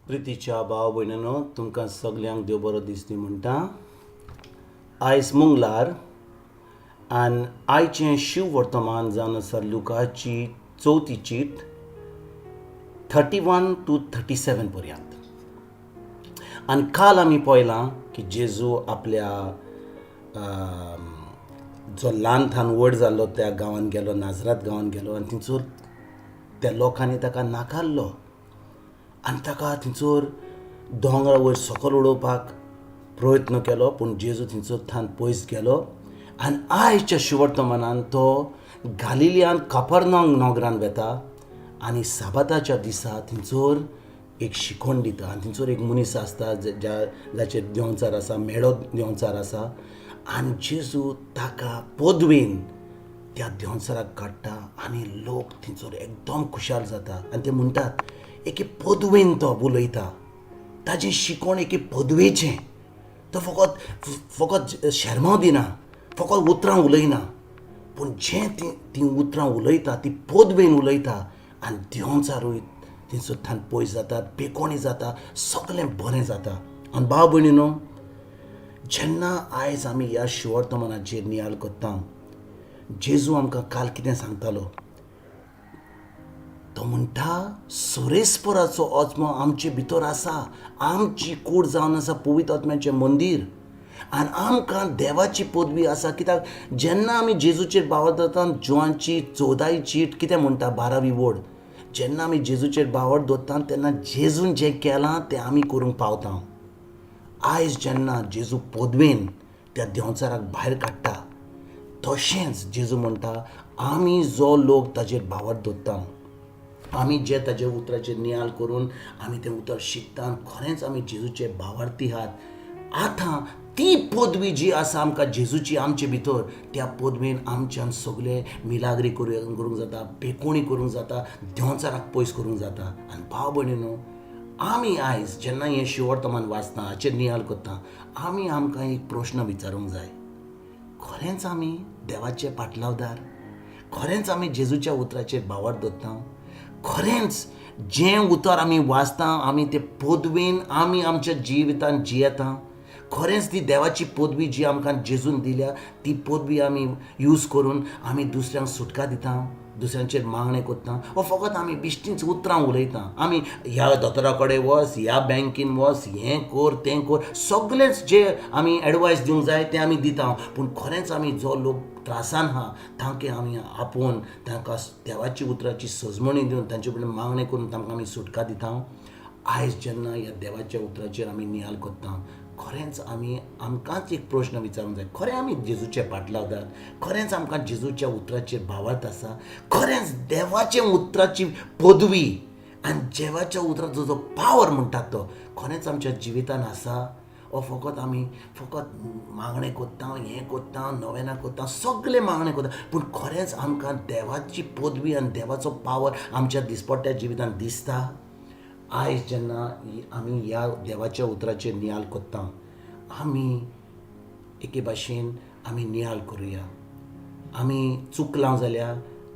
प्रितीच्या भाव भयणीनो, तुमकां सगल्यांक देव बरो दीस दी म्हणटा. आयज मंगळार आनी आयचें शिव वर्तमान जावन आसा लुकाची चवथी चीट 31 टू 37 पर्यंत. आनी काल आमी पळयलां की जेजू आपल्या जो ल्हान थान व्हड जाल्लो त्या गांवांत गेलो, नाजरात गांवांत गेलो आनी थंयसर त्या लोकांनी ताका नाकारलो आनी ताका थंयसर दोंगरा वयर सकयल उडोवपाक प्रयत्न केलो, पूण जेजू थंयसर थान पयस गेलो. आनी आयच्या शिवर्तमानान तो गालिलियान कपर्नांग नगरान वेता आनी साबाताच्या दिसा थंयसर एक शिकवण दिता. आनी थंयसर एक मनीस आसता ज्या जाचेर देंवचार आसा, मेळो देंवचार आसा. आनी जेजू ताका पदवेन त्या देंवचाराक काडटा आनी लोक थंयसर एकदम खुशाल जाता आनी ते म्हणटात, एके पदवेन तो उलयता, ताजें शिकवण एके पदवेचें. तो फकत फकत शेरमांव दिना, फकत उतरां उलयना, पूण जें तीं तीं उतरां उलयता ती पदवेन उलयता. आनी देंवचारूय थंयसर थान पयस जाता, बेकोणी जाता, सगळें बरें जाता. आनी भाव भयणीनो, जेन्ना आयज आमी ह्या शिवर्तमानाचेर नियाळ करता, जेजू आमकां काल कितें सांगतालो? तो म्हणटा, सुरेस्पराचो आत्मो आमचे भितर आसा, आमची कूड जावन आसा पवित्र आत्म्याचें मंदीर आनी आमकां देवाची पदवी आसा. कित्याक जेन्ना आमी जेजूचेर भावार्थ दवरता, जुवांची चवदावी चीट कितें म्हणटा, 12वी वड, जेन्ना आमी जेजूचेर भावार्थ दवरता तेन्ना जेजून जें केलां तें आमी करूंक पावता. आयज जेन्ना जेजू पदवेन त्या देंवचाराक भायर काडटा, तशेंच जेजू म्हणटा, आमी जो लोक ताजेर भावार्थ दवरता, आमी जे ताजे उतराचेर नियाळ करून आमी तें उतर शिकता, खरेंच आमी जेजूचे भावार्थी आहात. आतां ती पदवी जी आसा आमकां जेजूची आमचे भितर, त्या पदवेन आमच्यान सगळे मिलाग्री करूंक जाता, बेकोणी करूंक जाता, देंवचाराक पयस करूंक जाता. आनी भाव भयणीनो, आमी आयज जेन्ना हें शिवर्तमान वाचता, हाचेर नियाळ करता, आमी आमकां एक प्रश्न विचारूंक जाय, खरेंच आमी देवाचे पाटलावदार? खरेंच आमी जेजूच्या उतराचेर भावार्थ दवरता? खरेंच जें उतर आमी वाचता आमी ते पदवेन आमी आमच्या जिवितान जियेता? खरेंच ती देवाची पदवी जी आमकां जेजून दिल्या ती पदवी आमी यूज करून आमी दुसऱ्यांक सुटका दिता, दुसऱ्यांचेर मागणें करता, वो फकत आमी बेश्टींच उतरां उलयता? आमी ह्या दोतोरा कडेन वच, ह्या बँकीन वच, हें कर तें कर, सगळेंच जे आमी एडवायस दिवंक जाय तें आमी दिता, पूण खरेंच आमी जो लोक त्रासान आहा तांकां आमी आपोवन तांकां देवाची उतराची सजमणी दिवन तांचे कडेन मागणें करून तांकां आमी सुटका दिता? आयज जेन्ना ह्या देवाच्या उतराचेर आमी नियाळ करता, खरेंच आमी आमकांच एक प्रश्न विचारूंक जाय, खरें आमी जेजूचे पाटलावदार? खरेंच आमकां जेजूच्या उतराचेर भावार्थ आसा? खरेंच देवाच्या उतराची पदवी आनी देवाच्या उतराचो जो पावर म्हणटात तो खरेंच आमच्या जिवितान आसा, वो फकत आमी फकत मागणें करता, हें करता, नवेनां करता, सगळें मागणें करता, पूण खरेंच आमकां देवाची पदवी आनी देवाचो पावर आमच्या दिसपट्ट्या जिवितान दिसता? आयज जेन्ना आमी ह्या देवाच्या उतराचेर नियाळ करता, आमी एके भाशेन आमी नियाळ करुया. आमी चुकलां जाल्यार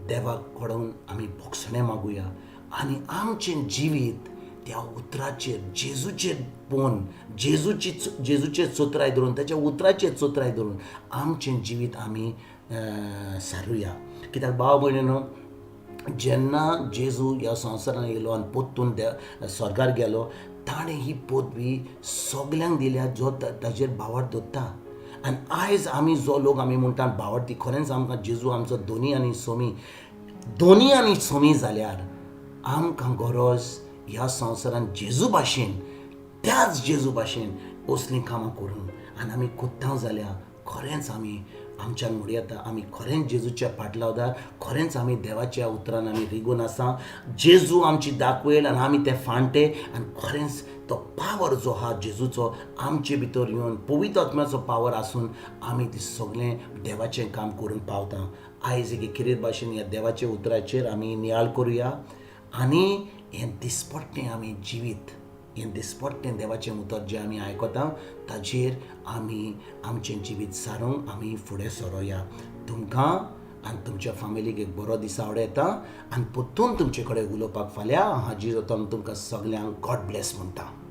देवाक कडून आमी भोगसणें मागुया आनी आमचें जिवीत त्या उतराचेर जेजूचेर पळोवन, जेजूचेर चतुराय धरून, ताच्या उतराचेर चतुराय धरून आमचें जिवीत आमी सारुया. कित्याक भाव भयणीनो, जेन्ना जेजू ह्या संवसारान येयलो आनी परतून स्वर्गार गेलो, ताणें ही पदवी सगल्यांक दिल्या जो ताजेर भावार्थ दवरता. आनी आयज आमी जो लोक आमी म्हणटा भावार्थी, खरेंच आमकां जेजू आमचो दोनी आनी सोमी, दोनी आनी सोमी जाल्यार आमकां गरज ह्या संवसारान जेजू भाशेन, त्याच जेजू भाशेन असलीं कामां करूंक. आनी आमी कोत्ता जाल्यार खरेंच आमी आमच्यान म्हणूं येता आमी खरेंच जेजूच्या पाटलावदार, खरेंच आमी देवाच्या उतरान आमी रिगून आसा. जेजू आमची दाखवेल आनी आमी ते फांटे आनी खरेंच तो पावर जो आहा जेजूचो आमचे भितर येवन पवित्र आत्म्याचो पावर आसून आमी ते सगळें देवाचें काम करूंक पावता. आयज एक खेरीत भाशेन ह्या देवाच्या उतराचेर आमी नियाळ करुया आनी हें दिसपट्टें आमी जिवीत, हें दिसपट्टें देवाचें उतर जें आमी आयकता ताजेर आमी आमचें जिवीत सारूंक आमी फुडें सरोया. तुमकां आनी तुमच्या फामिलीक एक बरो दीस आवडयता आनी परतून तुमचे कडेन उलोवपाक फाल्यां हाजीर जाता. तुमकां सगल्यांक गॉड ब्लेस म्हणटा.